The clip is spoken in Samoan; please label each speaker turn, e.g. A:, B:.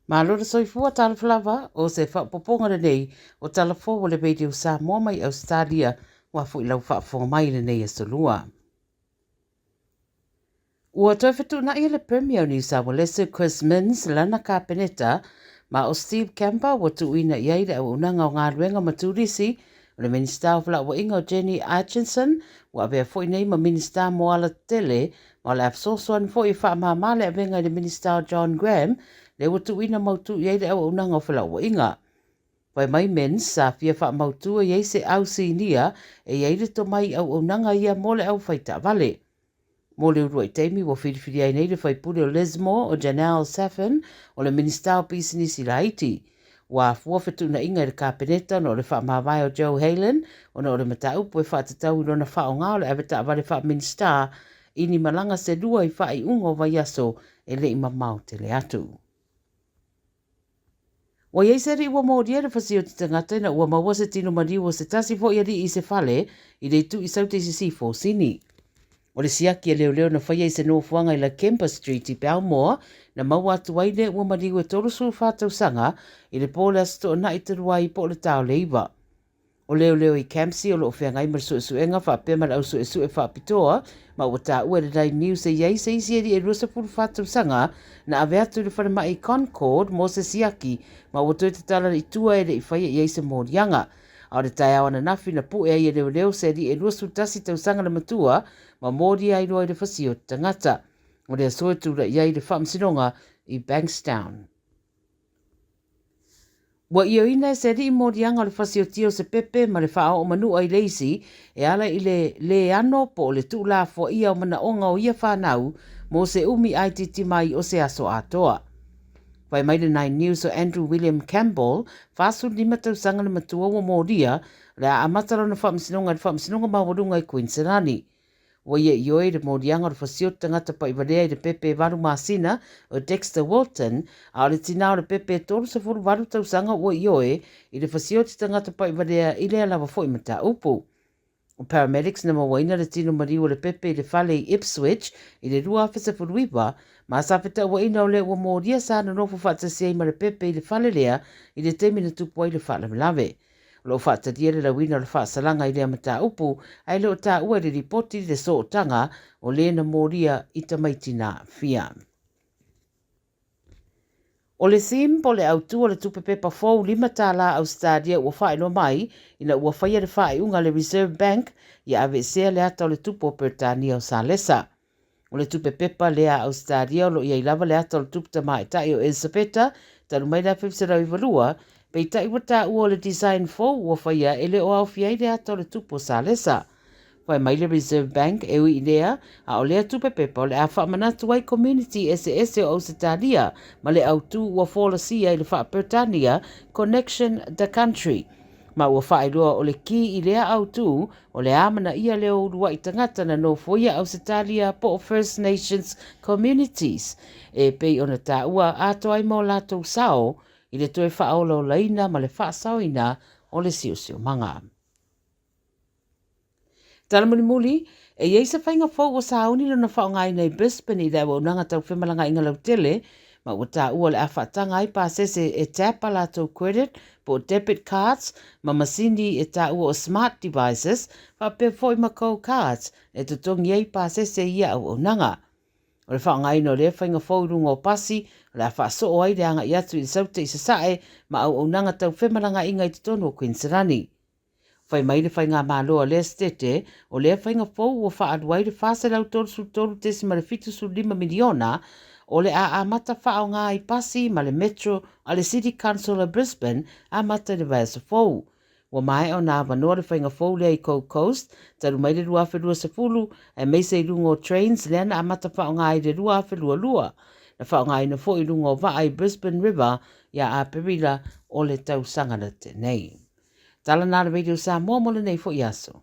A: Malo le soifua talofa lava o se faaopoopoga lenei o tala fou a le Radio Samoa mai Ausetalia ua foi lau faafofoga mai i lenei aso lua. Ua toe fetuunai e le Premier o New South Wales Chris Minns lana Kapeneta ma o Steve Campbell ua tuuina i ai le auaunaga o galuega ma turisi o le Minisita o Felauaiga o Jenny Atchison ua avea foi nei ma Minisita mo Alatetele ma o le a fesoasoani foi e faamama le avega i le Minisita o John Graham lea ua tuuina mautū i ai le auaunaga o felauaiga. Fai mai Minns sa fia faamautu e i ai se au sinia e i ai le tomai i auaunaga ia mo le au fai taavale. Mo le uluai taimi ua filifilia ai nei le faipule o Lismore o Janelle Saffin o le Minisita o Pisinisi Laiti. Ua afua fetuunaiga i le Kapeneta ona o le faamavae o Joe Haylen ona o le mataupu e faatatau i lona faaaoga o le avetaavale faa-Minisita i ni malaga se lua i faaiuga o vaiaso e le i mamao tele atu. Ua i ai se alii ua molia i le fasioti tagata ina ua maua se tino maliu o se tasi foi alii i se fale i le itu i Saute i Sisifo, Sini. O le siaki a leoleo na faia i se nofoaga i Lakemba Street i Balmore, na maua atu ai le ua maliu e 34 tausaga i le po o le Aso Toonai talu ai po o le ta o le 9. O leoleo i Campsie o lo o feagai ma le suesuega faapea ma le au suesue faapitoa ma ua taua e le Nine News e i ai se isi alii e 24 tausaga na ave atu i le falemai Concord mo se siaki ma ua toe tatala i tua e le i faia i ai se moliaga. A o le taeao ananafi na pue ai e leoleo se alii e 21 tausaga le matua ma molia ai loa i le fasia o te tagata. O le aso e tulai ai le faamasinoga i Bankstown. Ua ioeina e se alii moliaga o le fasiotia o se pepe ma le faaoo manua i le isi e ala i le lē ano po o le tuulafoaia o manaoga o ia fanau mo se umi itiiti mai o se aso atoa. Fai mai le Nine News o Andrew William Campbell, 45 tausaga le matua ua molia, o le a amata lona faamasinoga i le Faamasinoga Maualuga i Kuiniselani. Ua ia ioe le moliaga o le fasioti tagata pa'ivalea i le pepe e valu masina o Dexter Wilton, a o le tinā o le pepe e 38 tausaga ua ioe i le fasioti tagata pa'ivalea i lea lava foi mataupu. O paramedics na mauaina le tino maliu o le pepe i le fale i Ipswich i le 2019, ma sa fetauaina o le ua molia sa nonofo faatasi ai ma le pepe i le fale lea i le taimi na tupu ai le faalavelave. O lo o faatalia le lauina o le faasalaga i lea mataupu, ae le o taua i le lipoti le sootaga o le na molia i tamaiti na aafia. O le theme po o le autu o le tupe pepa fou $5 Ausetalia ua faailoa mai ina ua faia le faaiuga a le Reserve Bank ia aveesea le ata o le tupu o Peretania o Salesa. O le tupe pepa lea a Ausetalia o lo o i ai lava le ata o le tupu tamaitai o Elisapeta talu mai le 1992, peitai ua taua o le design fou ua faia e le o aofia ai le ata o le tupu o Salesa. Fai mai le Reserve Bank e ui i lea, a o lea tupe pepa o le a faamanatu ai community eseese o Ausetalia ma le autū ua folasia i le faa-Peretania Connection the Country. Ma ua faailoa o le kī i lea autū o le amanaia lea o uluai tagata na nofoia Ausetalia po o First Nations Communities e pei ona taua atoa ai ma o latou sao i le toe faaolaolaina ma le faasaoina o le siosiomaga. Tala mulimuli, e i ai se faiga fou ua sauni lona faaaogaina i Brisbane i le auaunaga tau femalagaaiga lautele, ma ua taua o le a faataga ai pasese e tap a latou credit po o debit cards ma masini e taua o smart devices faapea foi ma go cards e totogi ai pasese i ia auaunaga. O le faaaogaina o lea faiga fou i luga o pasi, o le a faasoo ai le agai atu i le Saute i Sasae ma auaunaga tau femalagaaiga i totonu o Kuiniselani. Fai mai le faigamalo a lea Setete, o lea faiga fou ua faaalu ai le $433.75 miliona o le a amata faaaoga ai pasi ma le Metro a le City Council a Brisbane amata i le vaiaso fou. Ua maea ona avanoa le faiga fou lea i Gold Coast talu mai le 2020 aemaise i luga o trains lea na amata faaaoga ai i le 2022. Na faaaogaina foi i luga o vaa i Brisbane River ia Aperila o le tausaga na tea nei. Tala na le Radio Samoa mo lenei foi aso.